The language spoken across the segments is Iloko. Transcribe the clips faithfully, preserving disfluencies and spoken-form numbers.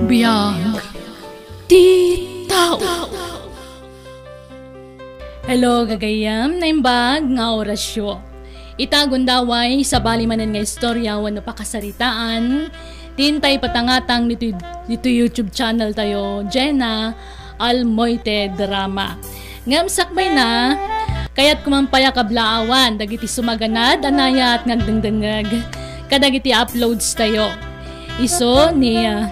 Biag ti tao. Hello, gagayyem, naimbag nga orasyo. Ita gundaway, sabali manen nga istorya wenno pakasaritaan, ti intay patangatang ditoy, ditoy YouTube channel tayo, Jenna Almoite Drama. Ngem sakbayna, kayatko man pay a kablaawan dagiti sumaganad a naayat nga agdengdengngeg kadagiti uploads tayo. Isu ni, ah,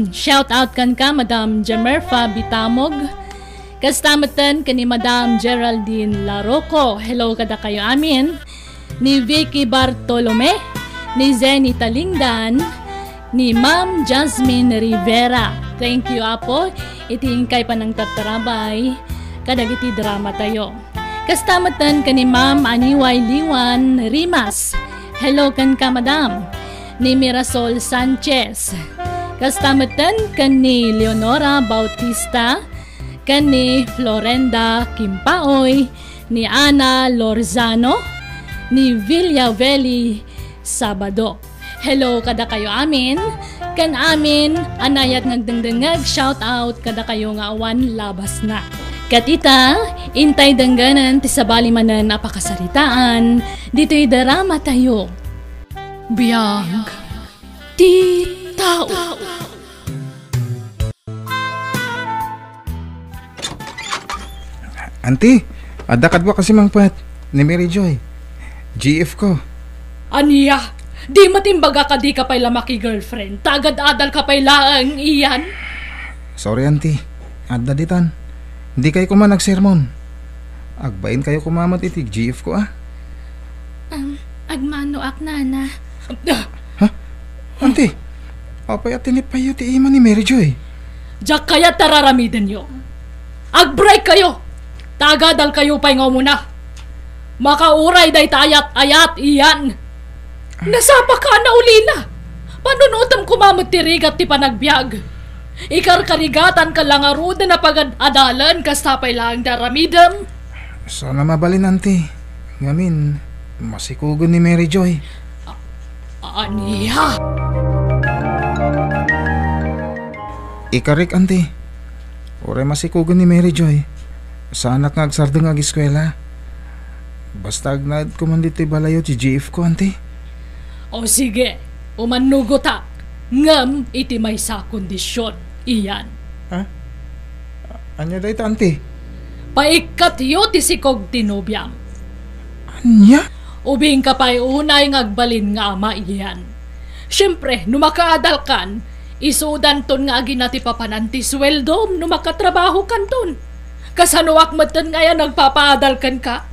shout out kenka, Madam Jemerfa Bitamog. Kasta metten ken ni Madam Geraldine Laroco. Hello kadakayo amin. Ni Vicky Bartolome, ni Zenny Talingdan, ni Ma'am Jasmine Rivera. Thank you, Apo, iti inkay panangtartarabay kadagiti drama tayo. Kasta metten ken ni Ma'am Aniway Liwan Rimas. Hello kenka, Madam. Ni Mirasol Sanchez. Kasta metten ken ni Leonora Bautista, ken ni Florenda Kimpaoy, ni Ana Lorzano, ni Villaveli Sabado. Hello kadakayo amin, ken amin a naayat nga agdengdengngeg, shout out kadakayo nga awan labasna. Ket ita, intay dengganen ti sabali manen a pakasaritaan ditoy drama tayo. Biag ti tao. Auntie, adda kadua kasi mangpet ni Mary Joy. G F ko. Ania? Di met imbaga a dika pay la maki-girlfriend? Tagad-adal ka pay laeng, Ian? Sorry, Auntie. Adda ditan. Di kayo koma nagsermon. Agbain kayo koma met iti G F ko, ah. Um, agmanoak, Nana. Ha? Auntie, apay a tinipayyo ti ima ni Mary Joy? Diak kayat ta raramidenyo. Agbreak kayo! Tagadal kayo pay nga umuna. Makauray dayta ayat-ayat, Ian. Nasapa ka, naulila. Panunutem koma met ti rigat ti panagbiag. Ikarkarigatan ka la ngaruden a pagad-adalen, kasta pay laeng ti aramidem. Sana mabalin, Auntie. Ngamin, masikugen ni Mary Joy. A-, ania? Ikarik, Auntie. Uray masikugen ni Mary Joy, saanak nga agsardeng nga ageskuela. Basta agnaed ko man ditoy balayo ti G F ko, Auntie. O sige, umannugotak, ngem iti maysa a kondision, Ian. Ha? Ania dayta, Auntie? Paikkatyo ti sikog ti nobiam. Ania? Ubingka pay unay nga agbalin nga ama, Ian. Siempre, no makaadalkan, isudanton nga agina ti papanan ti sueldom no makatrabahokanton. Kasanoak metten nga aya nagpapaadal kenka?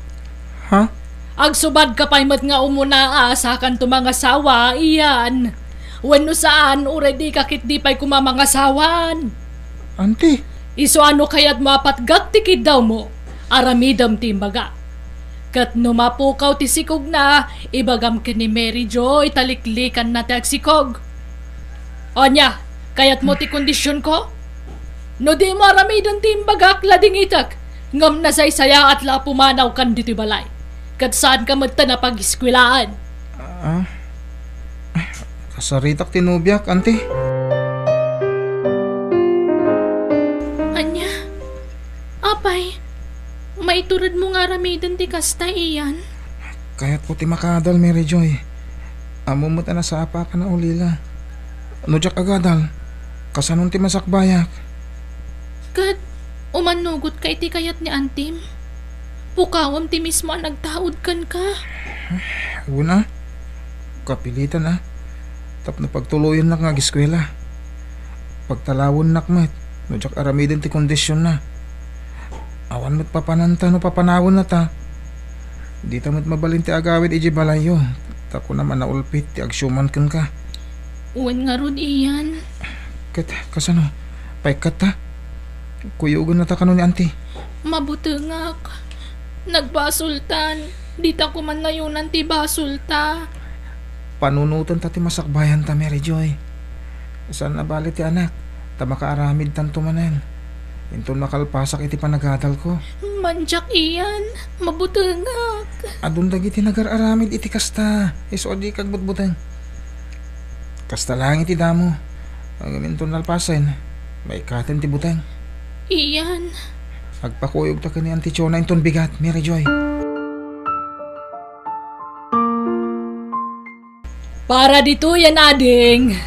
Ha? Agsubadka pay met nga umuna a sakanto mangasawa, Ian. Wenno saan, uray dika ketdi pay koma mangasawan. Auntie. Isu a no kayatmo a patgak ti kiddawmo, aramidem ti imbagak. Ket no mapukaw ti sikogna, ibagam ken ni Mary Joy ta liklikanna ti agsikog. Ania, kayatmo ti kondisionko? No dimo aramiden ti imbagak, ladingitek, ngem nasaysayaat la a pumanawkan ditoy balay. Ket saanka metten a pageskuelaen. Ah? Kasaritak ti nobiak, Auntie. Ania? Apay, maituredmo nga aramiden ti kasta, Ian? Kayatko ti makaadal, Mary Joy. Ammom met a nasapa ka naulila. No diak agadal, kasanon ti masakbayak? Ket umannugotka iti kayat ni antim? Pukawem ti mismo a nagtaud kenka? Wen a, kapilitan a, tapno pagtuloyennak nga ageskuela. Pagtalawennak met no diak aramiden ti kondisionna. Awan met papananta no papanawennata. Dita met mabalin ti agawid idiay balayyo, ta kunam a naulpit ti agsiuman kenka. Wen ngarud, Ian. Ket kasano? Paikkatta? Kuyogennata kano ni Auntie? Mabutengak. Nagbasoltan. Dita koma nayonan ti basolta. Panunotenta ti masakbayanta, Mary Joy. Saan a bale ti anak, ta makaaramidtanto manen. Inton makalpasak iti panagadalko. Mandiak, Ian. Mabutengak. Adun dagiti nagar-aramid iti kasta. Isu a dika agbutbuteng. Kasta laeng iti damo. Ngem inton nalpasen, maikkaten ti buteng. Iyan. Agpakuyogta ken ni Auntie Chona inton bigat, Mary Joy. Para ditoy, yan, ading.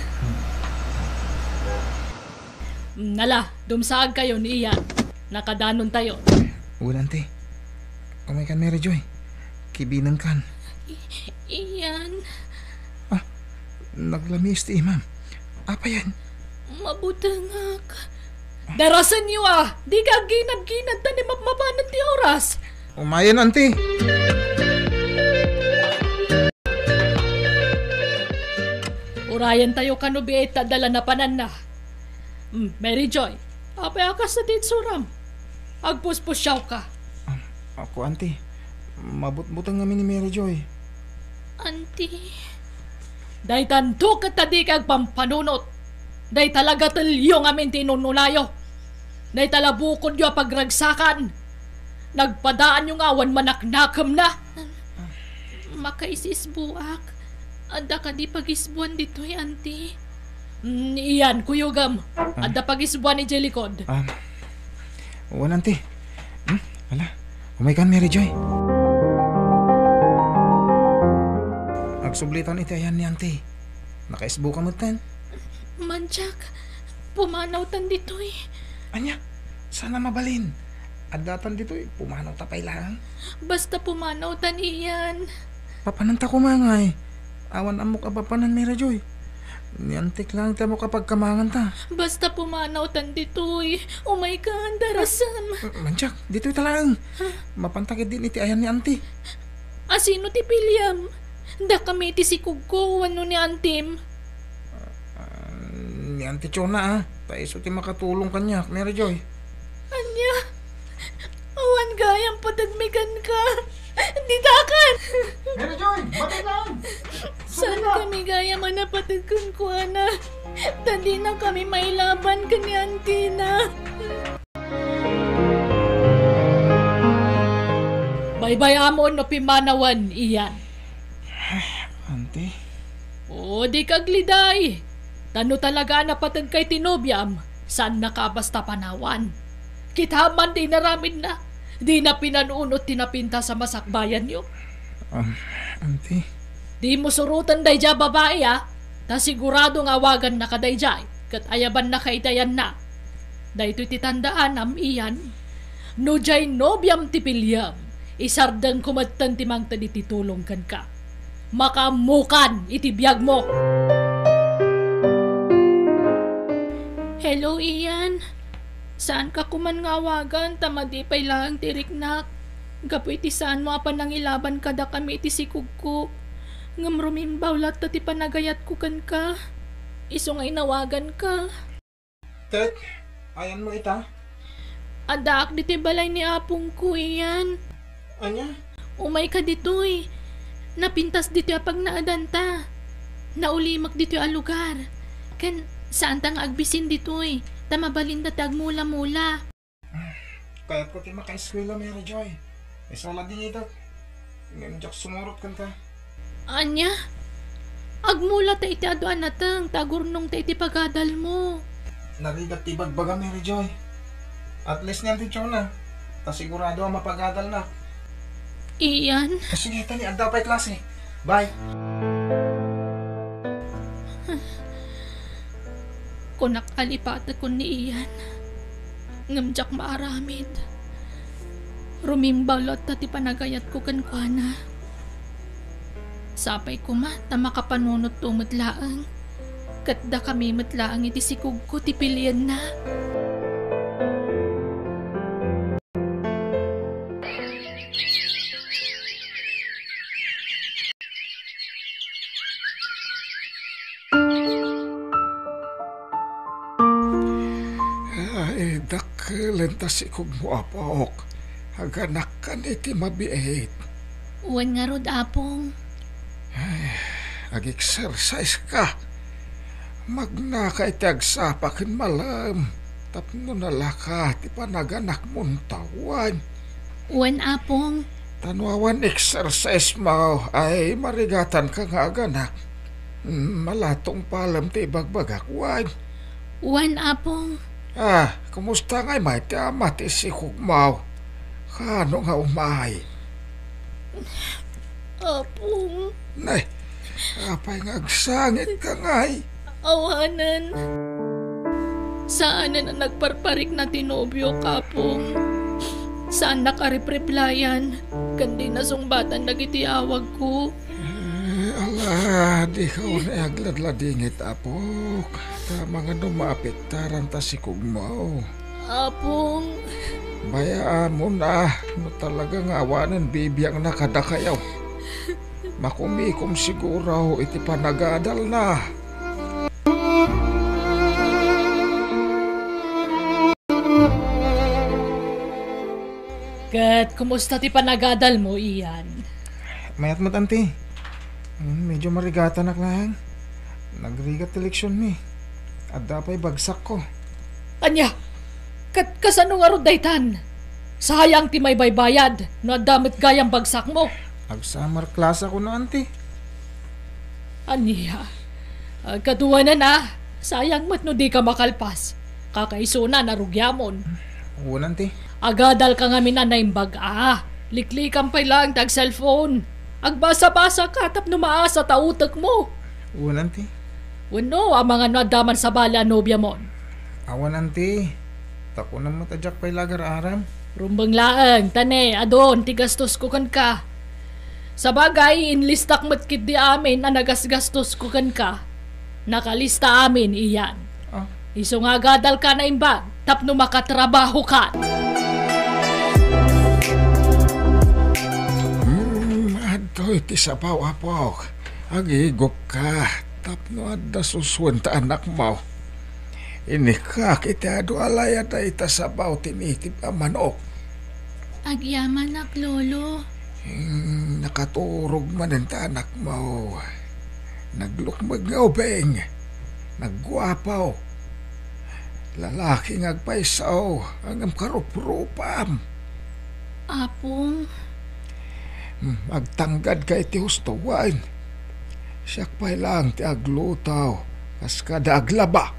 Nala, dumsaagkayo ni Iyan. Nakadanontayo. Wen, Auntie. Umaykan, Mary Joy. Kibinengkan. I-, Iyan. Ah, naglamiis ti imam. Apay yan? Mabutengak. Darasenyo, a! Dika agginad-ginad ta ni mapmapanen ti oras. Umayen, Auntie. Urayentayo kano biit ta adda la napananna. Mm, Mary Joy, apay a kasta ti itsuram? Agpuspusiawka. Ah, ako, Auntie. Mabutbuteng ngamin ni Mary Joy. Auntie. Daytanto ket ta dika agpampanunot. Dayta la gatelyo ngamin ti inununayo. Dayta la bukodyo a pagragsakan. Nagpadaanyo nga awan manaknakemna. Makaisisbuak. Adda kadi pagisbuan ditoy, Auntie? Mm, Iyan, kuyogem. Ah. Adda pagisbuan idiay likod. Ah, wen, Auntie. Hmm? Ala, umaykan, Mary Joy. Agsublitan iti ayan ni Auntie. Nakaisbuka metten. Manjak, pumanawtan ditoy. Ania? Saan a mabalin. Addatan ditoy, pumanawta pay laeng. Basta pumanawtan, Iyan. Papananta koma ngay. Awan ammok a papanan, Mary Joy. Ni Auntie laeng ti ammok a pagkamanganta. Basta pumanawtan ditoy. Umaykan, darasem. Manjak, ditoyta laeng. Mapanta ketdin iti ayan ni Auntie. Asino ti piliem? Dakami ti sikugko wenno ni Auntiem? Ah, ni Auntie Chona, a. Ta isu ti makatulong kaniak, Mary Joy. Ania? Awan gayam pateg mi kenka. Ditakan! Mary Joy, batay lang! Saan kami gayam a napateg kenkuana? Ta dinakami mailaban ken ni Auntie na. Baybay-amon no pimmanawen, Iyan. Auntie? O, dika agliday. Ta no talaga a napategka iti nobiam, saannaka a basta panawan. Kitaem man ti inaramidna. Dina pinanunot ti napintas a masakbayanyo. Um, Auntie? Dimo suroten daydiay a babai, a. Ta sigurado nga awaganna kadaydiay, ket ayabannaka iti ayanna. Daytoy ti tandaanam, Iyan. No diay nobiam ti piliem, isardengko metten ti mangted iti tulong kenka. Makaammokan iti biagmo. Hello, Iyan. Saanka koman nga awagan ta madi pay laeng ti riknak. Gapu iti saanmo a panangilaban kadakami iti sikugko. Ngem rumimbaw latta ti panagayatko kenka. Isu nga inawaganka. Ket, ayanmo ita? Addaak ditoy balay ni apongko, Iyan. Ania? Umayka ditoy. Napintas ditoy a pagnaedanta. Naulimek ditoy a lugar. Ken, saanta nga agbisin ditoy. Ta mabalinda ti agmula-mula. Kayatko ti makaeskuela, Mary Joy. Isu la dinitak. Ngem diak sumurot kenka. Ania? Agmulata iti adu a nateng ta agurnongta iti pagadalmo. Narigat ti ibagbaga, Mary Joy. At least ni Auntie Chona. Ta sigurado a mapagadalna. Iyan. Sige, tani, adda pay klase. Bye. Kunak a lipatekon ni Ian, ngem diak maaramid. Rumimbaw latta ti panagayatko kenkuana. Sapay koma ta makapanunotto met laeng, ket dakami met laeng iti sikugko ti pilienna. Ay, dakkel ta sikugmo, Apok. Aganakkan iti mabiit. Wen ngarud, Apong. Ay, ag-exercise ka. Magnaka iti agsapa ken malem tapno nalaka ti panaganakmon, wen. Wen, Apong. Ta no awan exercise mo, ay marigatanka nga aganak. Mm, malatong palem ti ibagbagak, wen. Wen, Apong. Ah, kumusta ngay met ti ama ti sikugmo? Kaano nga umay? Apong. Nay, apay nga agsangitka ngay? Awanen. Saanen a nagparparikna ti nobiok, Apong. Saannak a repreplayan, ken di nasungbatan dagiti awagko. Eh, ala, dika unay agladladingit, apok. Ta mangano maapektaran ta sikugmo. Apong. Bayaamon a, no talaga nga awanen bibiangna kadakayo. Makumikom siguro iti panagadalna. Ket kumusta ti panagadalmo, Ian? Mayat met, anti. Hmm, medyo marigatanak laeng. Nagrigat ti leksionmi. Adda pay bagsakko. Ania? Ket kasano ngarud daytan? Sayang ti maibaybayad no adda met gayam bagsakmo. Ag-summer class ako no, anti. Ania? Ah, kaduanan a, sayang met no dika makalpas. Kakaisuna, narugiamon. Wen, anti. Agadalka ngamin a naimbag a. Liklikam pay laeng ti ag-cellphone. Agbasabasaka tapno maasa ta utekmo. Wen, anti. Wenno, amangan no adda man sabali a nobiamon? Awan, anti. Ta kunam met a diak pay la agar-aram. Rumbeng laeng, ta ne, adun ti gastosko kenka. Sabagay, inlistak met ketdi amin a nagasgastosko kenka. Nakalista amin, Ian. Ah. Isu nga agadalka a naimbag tapno makatrabahokan. Hmm, adtoy ti sabaw, apok. Agigupka tapno adda susuen ta anakmo. Inikak iti adu a layad a ita sabaw ti native a manok. Agyamanak, Lolo. Hmm, nakaturog manen ta anakmo. Naglukmeg nga ubing. Nagguapo. Lalaki nga agpayso, ngem karuprupam. Apong. Hmm, agtanggadka iti husto, wen. Siak pay laeng ti agluto, kas kada aglaba.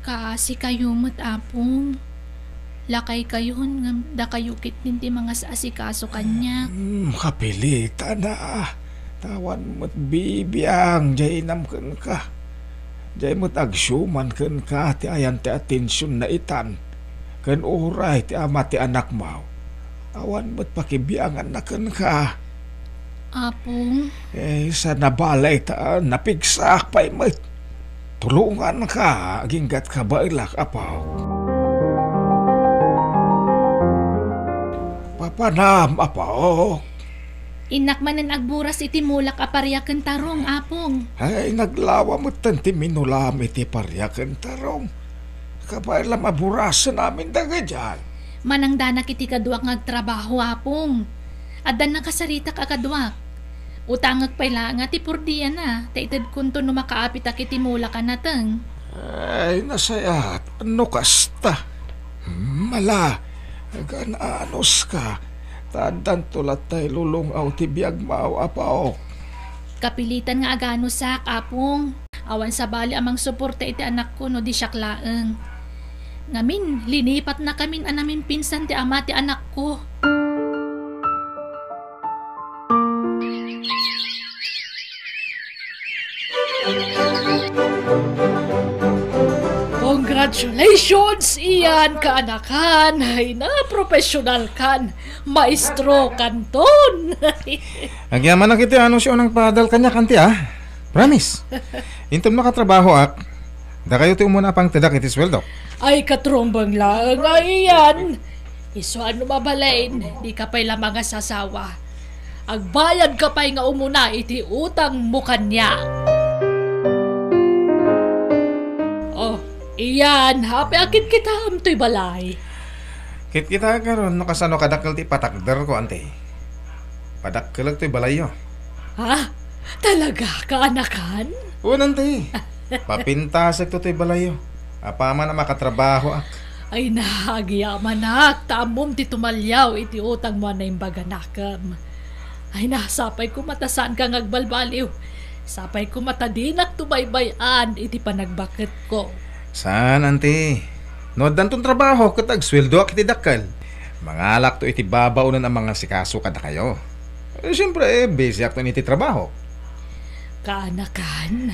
Kaasikayo met, Apong. Lakaykayon, ngem dakayo ketdin ti mangas-asikaso kaniak. Hmm, kapilitan a. Ta awan met bibiang, diay inam kenka. Diay met agsiuman kenka ti ayan ti atensionna itan. Ken uray ti ama ti anakmo, awan met pakibianganna kenka. Apong? Eh, sa nabalay ta napigsaak pay met. Tulonganka, aginggatka baelak, apo. Papanam, apo. Innak manen agburas iti mulak a paria ken tarong, Apong. Ay, naglawa metten ti minulam iti paria ken tarong. Kabay la maburasen amin dagijay. Manangdanak iti kaduak nga agtrabaho, Apong. Addan nakasaritak a kaduak. Utangek pay la nga ti purdiana, ta itedkonto no makaapitak iti mulak a nateng. Ay, nasayaat no kasta. Mala, agan-anuska, ta addanto latta ilulung-aw ti biagmo, apo. Kapilitan nga aganusak, Apong. Awan sabali a mangsuporta iti anakko no di siak laeng. Ngamin, linipatnakamin a namimpinsan ti ama ti anakko. Congratulations, Ian, kaanakan. Ay na, professional kan. Maestro kanton. Agyamanak iti anunsiona nga ipadal kaniak, anti, a. Promise. Inton makatrabahoak, dakayo ti umuna a pangtedak iti sueldo. Ay, katrumbeng laeng a Ian. Isu a no mabalin, dika pay la mangasasawa. Agbayadka pay nga umuna iti utangmo kaniak. Oh, Ian, apay a kitkitaem toy balay? Kitkitaek ngarud no kasano kadakkel ti ipatakderko, anti. Padakkelek toy balayyo. Ha? Talaga, kaanakan? Wen, anti. Papintasekto toy balayyo. Apaman a makatrabahoak. Ay na, agyamanak, ta ammom ti tumaliaw iti utangmo a naimbag a nakem. Ay na, sapay koma ta saanka nga agbalbaliw. Sapay koma ta dinak tubaybay-an iti panagbaketko. Saan, anti? No addanton trabaho ket agsueldoak iti dakkel, mangalakto iti babaonen a mangasikaso kadakayo. Eh, siempre, eh, busy akton iti trabaho. Kaanakan?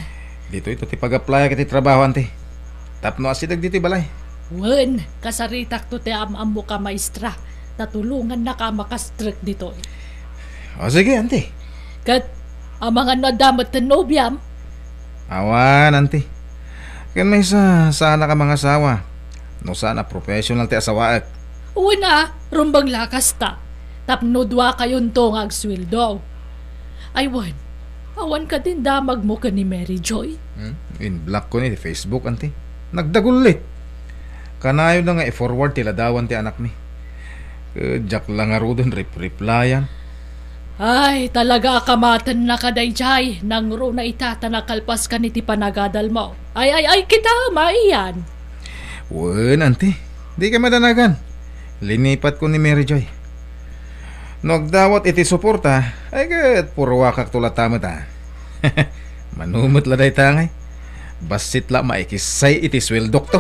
Ditoyto ti pag-applyak iti trabaho, anti. Tapno asideg ditoy balay. Wen, kasaritakto ti am-ammoka, maestra. Ta tulongannaka a makastrek ditoy. O, sige, anti. Ket, amangan no adda met ti nobiam? Awan, anti. Ken maysa, saanak a mangasawa. No saan a professional ti asawaek. Wen a, rumbeng la kasta. Tapno duakayonto nga agsueldo. Ay wen, awan kadin damagmo ken ni Mary Joy? Hmm? In-block ko ni ti Facebook, anti. Nagdagullit. Kanayon na nga i-forward ti ladawan ti anakmi. Ket diak la ngaruden rep-replyan. Ay, talaga a kamatennaka daydiay, nangruna ita ta nakalpaska iti panagadalmo. Ay, ay, ay, kita, maiyan. Wen, anti. Dika madanagan. Linipatko ni Mary Joy. No agdawat iti suporta, ay ket purruakakto latta met a. Mano met la dayta ngay. Bassit la maikissay iti sueldokto.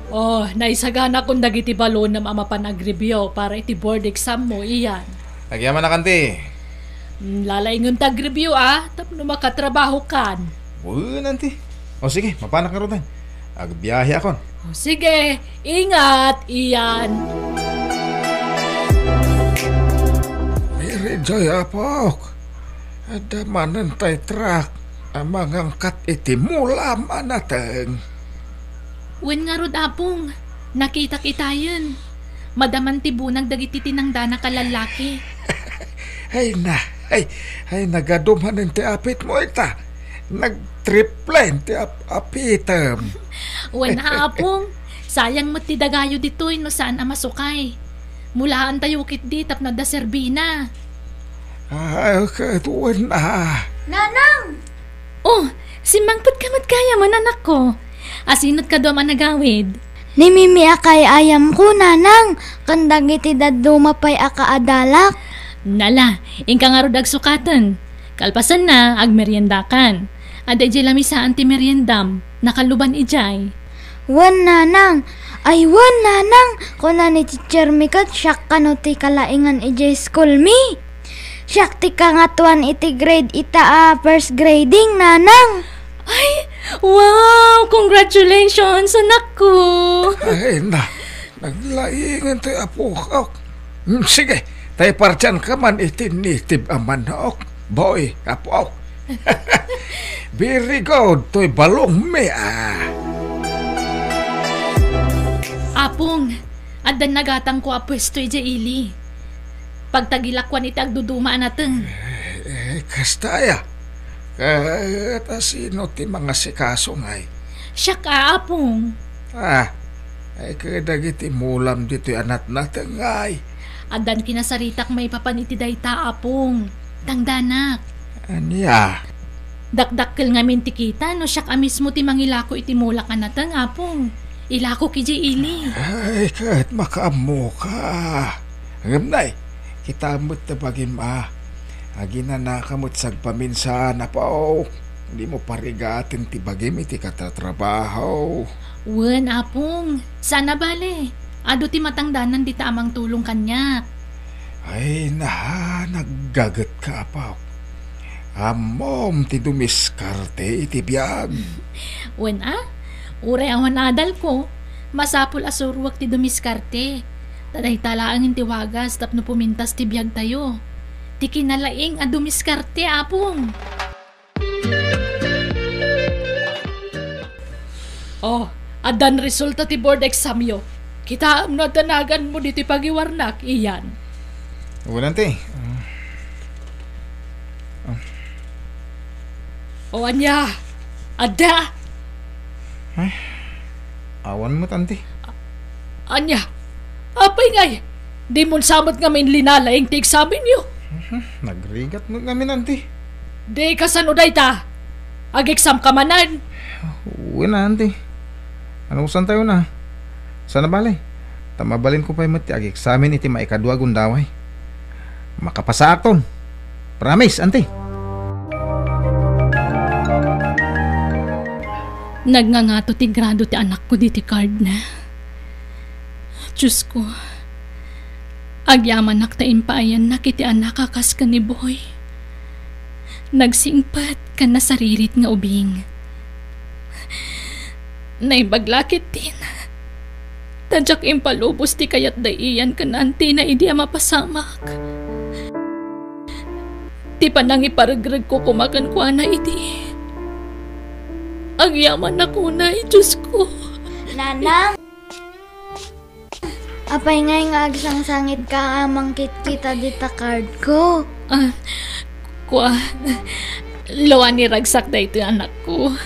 Oh, naisaganakon dagiti balonem a mapan agreview para iti board exam mo, Ian. Agyamanak, anti. Mm, lalaingenta agreview, a, tapno makatrabahokan. Wen, anti. O sige, mapanak ngaruden. Agbiaheakon. O sige, ingat, Ian. Mary Joy, apok. Adda manen tay truck a mangangkat iti mulam a nateng. Wen ngarud, Apong, nakitak itayen. Madaman ti bunag dagiti tinangdanak a lallaki. Ay na, ay, ay, nagadu manen ti apitmo ita. Nagtriplen ti ap-, apitem. Wen a, Apong, sayang met ti dagayo ditoy no saan a masukay. Mulaantayo ketdi tapno adda serbina. Ay, ket wen a. Nanang! Oh, simmangpetka met gayam, anakko. Asino't kaduam a nagawid? Ni Mimi a kaay-ayamko, nanang, ken dagiti dadduma pay a kaadalak. Nala, inka ngarud agsukaten. Kalpasanna, agmeriendakan. Adda idiay lamisaan ti meriendam. Nakaluban idiay. Wen, nanang. Ay, wen, nanang. Kuna ni teacher mi ket siak kano ti kalaingan idiay school mi. Siak ti kangatoan iti grade ita a first grading, nanang. Ay, wow! Congratulations, anakko! Ay, na, naglaingan ti apok. Mm, sige, tay partianka man iti native a manok. Boy, apo. Very good, toy balong mi, ah. Apong, addan nagatangko a puesto idiay ili. Pagtagilakuan iti agduduma a nateng. Eh, eh, kasta aya? Ket asino ti mangasikaso ngay? Siak a, Apong. Ah, ay, ket dagiti mulam ditoy a natnateng ngay? Addan kinasaritak maipapan iti dayta, Apong. Tangdanak. Ania? Dakdakkel ngamin ti kita no siak a mismo ti mangilako iti mulak a nateng, Apong. Ilakok idiay ili. Ay, ket makaammoka. Ngem nay, kita met ti bagim a. Aginanaka met sagpaminsan, apo. Dimo parigaten ti bagim iti katatrabaho. Wen, Apong. Saan a bale. Adu ti matangdanan dita a mangtulong kaniak. Ay, na, naggagetka, apo. Ammom ti dumiskarte iti biag. Wen a, uray awan adalko, masapul a suroek ti dumiskarte. Ta dayta laengen ti wagas tapno pumintas ti biagtayo. Ti kinalaing a dumiskarte, Apong. Oh, addan resulta ti board exam yo. Kitaem no adda naganmo ditoy pagiwarnak, Ian. Wala, anti. Ah. Ah. O ania? Adda? Ay, awan met, anti. Ania? Apay ngay? Dimon sa met ngamin linalaing ti examen yo? Mhm, nagrigat met ngamin, anti. Di kasano dayta? Ag-exam ka manen? Wen a, anti. Anusantayo na. Saan a bale. Ta mabalinko pay met ti ag-examen iti maikadua a gundaway. Makapasaakton. Promise, anti. Nagngangato ti grado ti anakko diti card na. Diosko, agyamanak ta impaayannak iti anak a kas ken ni Boy. Nagsingpet ken nasaririt nga ubing. Naimbag la ketdin. Ta diak impalubos ti kayat da Ian ken Auntie na idi a mapasamak. Ti panangiparegregko koma kenkuana idi agyamanak unay, Diosko. Nanang! Apay ngay nga agsangsangitka a mangkitkita dita cardko? Ah, kua, Loani, ragsak daytoy, anakko.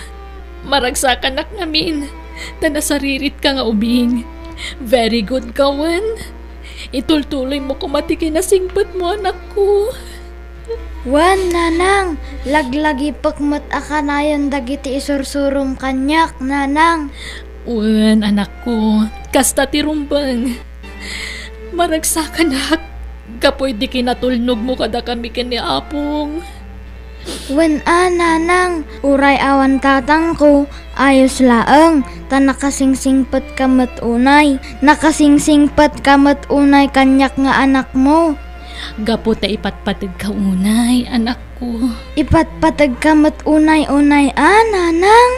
Maragsakanak ngamin, ta nasariritka nga ubing. Very good ka, wen. Itultuloymo koma ti kinasingpetmo, anakko. Wen, nanang, laglagipek met a kanayon dagiti isursurom kaniak, nanang. Wen, anakko, kasta ti rumbeng. Maragsakanak, gapu iti kinatulnogmo kadakami ken ni Apong. Wen a, nanang, uray awan tatangko, ayos laeng, ta nakasingsingpetka met unay, nakasingsingpetka met unay kaniak nga anakmo. Gapu ta ipatpategka unay, anakko. Ipatpategka met unay-unay a, nanang?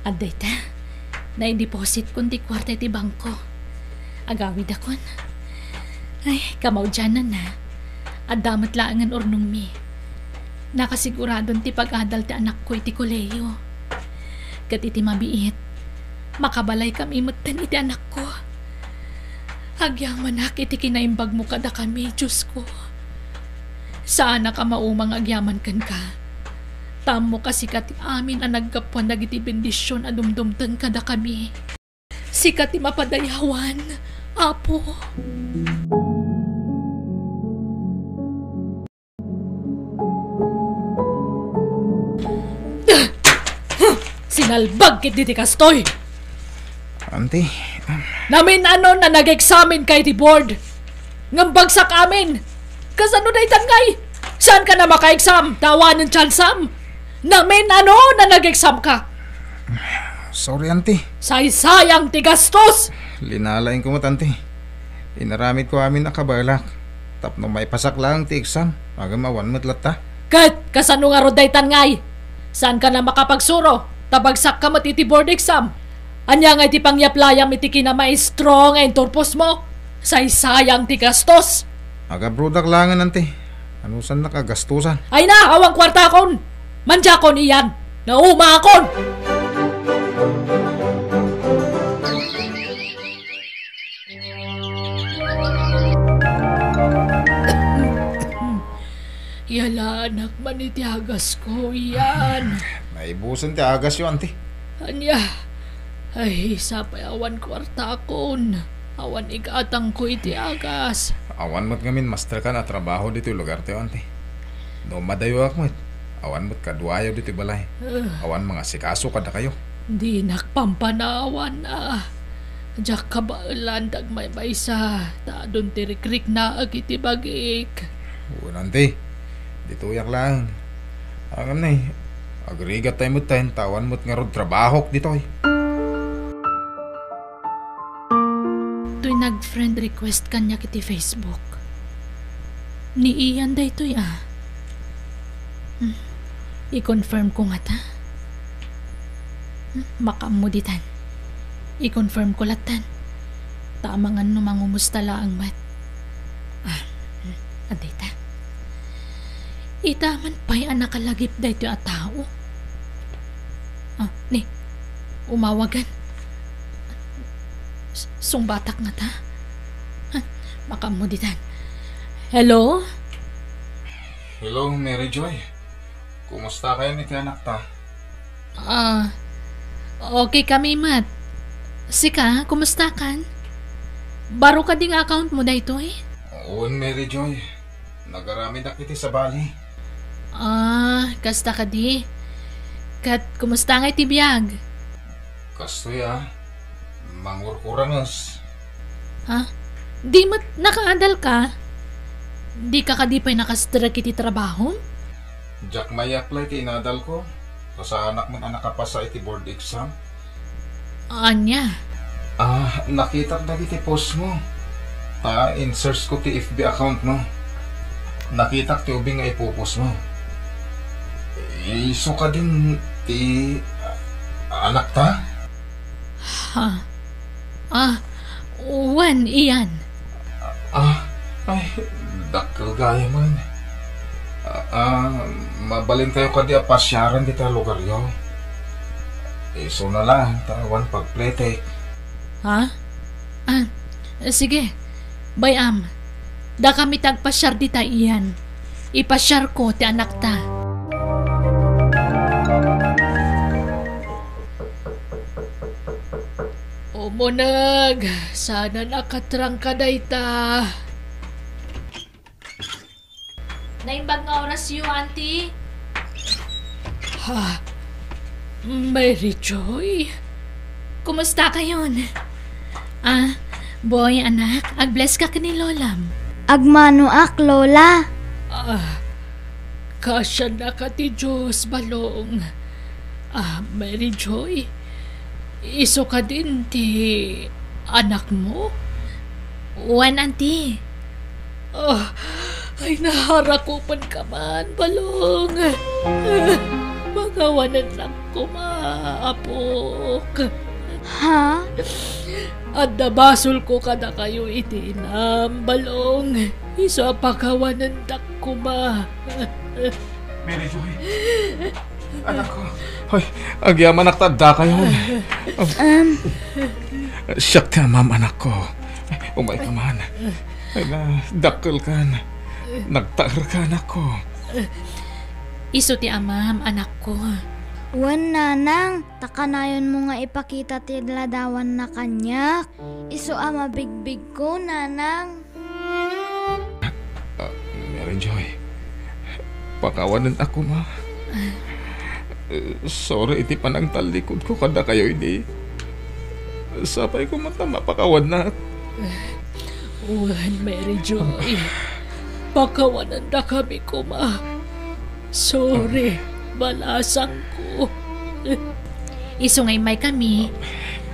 Adda ita, naidepositkon ti kuarta iti bangko. Agawidakon. Ay, kamaudiananna, adda met laengen urnongmi. Nakasiguradon ti pag-adal ti anakko iti kolehiyo. Ket iti mabiit, makabalaykami metten iti anakko. Agyamanak iti kinaimbagmo kadakami, Diosko. Saanak a maumang agyaman kenka. Ta ammok a sika ti amin a naggapuan dagiti bendision a dumdumteng kadakami. Sika ti mapadayawan, Apo. Sinalbag ketdi ti kastoy! Auntie, um, Namin-anon a nag-examen ka iti board. Ngem bagsak amin. Kasano daytan ngay? Saanka na maka-exam ta awanen tsansam? Namin-anon a nag-exam ka. Sorry, auntie. Saysayang ti gastos! Linalaingko met, auntie. Inaramidko amin a kabaelak tapno maipasak laeng ti exam. Ngem awan met latta. Ket kasano ngarud daytan ngay? Saanka na makapagsuro ta bagsakka met iti board exam? Ania ngay ti pangyaplayam iti kinamaestro nga inturposmo? Saysayang ti gastos! Agabrodak laengen, auntie. Anusannak a gastosan? Ay na, awan kuartakon! Mandiakon, Ian! Naumaakon! Iyalaanak man iti agasko, Ian. Naibusen ti agasyo, auntie. Ania? Ay, sapay awan kuartakon. Awan igatangko iti agas. Awan met ngamin masterkan a trabaho ditoy lugartayo, auntie. No madayoak met, awan met kaduayo ditoy balay. Ah. Awan mangasikaso kadakayo. Dinak pampanawan a. Diak kabaelan ti agmaymaysa, ta adun ti rikriknaek iti bagik. Wen, auntie. Ditoyak laeng. Ngem nay, agrigattayo metten ta awan met ngarud trabahok ditoy. Toy nag-friend request kaniak iti Facebook. Ni Ian daytoy, a. Hmm. I-confirm ko ngata. Hmm, makaammo ditan. I-confirm ko lattan. Ta amangan no mangumusta laeng met. Ah, hmm, adda ita. Ita man pay a nakalagip daytoy a tao. Ah, ni, umawagan. S-, sungbatak ngata. Ah, makaammo ditan. Hello? Hello, Mary Joy. Kumusta kayon iti anakta? Ah, okay kami met. Sika, kumusta kan? Baro kadi nga account mo daytoy? Wen, Mary Joy. Nagaramidak iti sabali. Ah, kasta kadi. Ket kumusta ngay ti biag? Kastoy a, mangurkuranges. Ha? Di met nakaadalka? Dika kadi pay naka-strict iti trabahom? Diak mai-apply ti inadalko. Kasaanak met a nakapasa iti board exam. Ania? Ah, nakitak dagiti postmo. Ah, in-searchko ti F B accountmo. Nakitak ti ubing nga ipupostmo. Isu kadin ti, ah, anakta? Ha? Ah, wen, Ian. Ah, ay, dakkel gayamen. Ah, ah, mabalinkayo kadi a pasiaren dita lugaryo? Isuna laeng ta awan pagpletek. Ha? Ah, sige. Bay-am. Dakami ti agpasiar dita, Ian. Ipasiarko ti anakta. Umuneg, saan a nakatrangka dayta. Naimbag nga orasyo, Auntie. Ha? Mary Joy? Kumusta kayon? Ah, Boy, anak, ag-bless ka ken ni Lolam. Agmanoak, Lola. Ah, kasiannaka ti Dios, Balong. Ah, Mary Joy, isu kadin ti anakmo? Wen, Auntie. Ah, ay, naharakupenka man, Balong. Pakawanennak koma, apok. Ha? Adda basolko kadakayo iti inam, Balong. Isu a pakawanendak koma. Mary Joy, anakko. Hoy, agyamanak ta addakayon. Um. Siak ti amam, anakko. Umayka man. Ay, na, dakkelkan. Nagtaerka, anakko. Isu ti amam, anakko. Wen, nanang, ta kanayonmo nga ipakita ti ladawanna kaniak. Isu a mabigbigko, nanang. Ah, Mary Joy, pakawanennak koma. Sorry iti panangtallikudko kadakayo idi. Sapay koma ta mapakawannak. Wen, Mary Joy, pakawanendakami koma. Sorry, balasangko. Isu nga immaykami,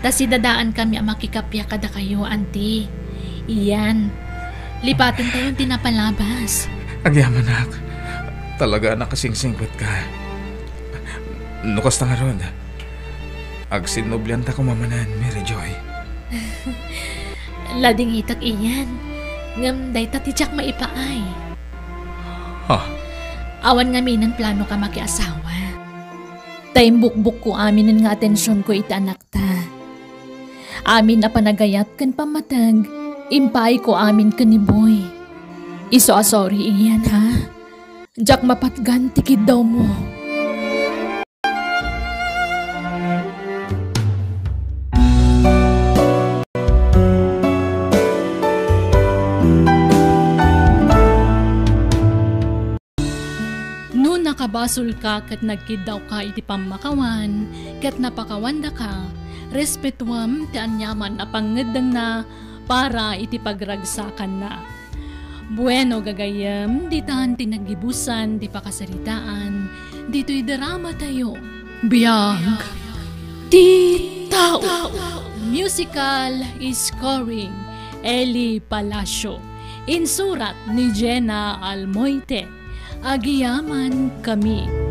ta sidadaankami a makikappia kadakayo, Auntie. Iyan, lipatentayon ti napalabas. Agyamanak, talaga a nakasingsingpetka. No kasta ngarud, agsinnublianta koma manen, Mary Joy. Ladingitak, Iyan, ngem dayta ti diak maipaay. Ha? Awan ngaminen planoka makiasawa. Ta imbukbokko aminen nga atensionko iti anakta. Amin a panagayat ken pammateg, impaayko amin ken ni Boy. Isu a sorry, Ian, ha? Diak mapatgan ti kiddawmo. No nakabasolka ket nagkiddawka iti pammakawan, ket napakawandaka, respetuem ti aniaman a pangngeddengna para iti pagragsakanna. Bueno, gagayyem, ditan ti naggibusan ti pakasaritaan ditoy dramatayo. Biag ti tao. Musical scoring, Eli Palacio. Insurat ni Jenna Almoite. Agyamankami.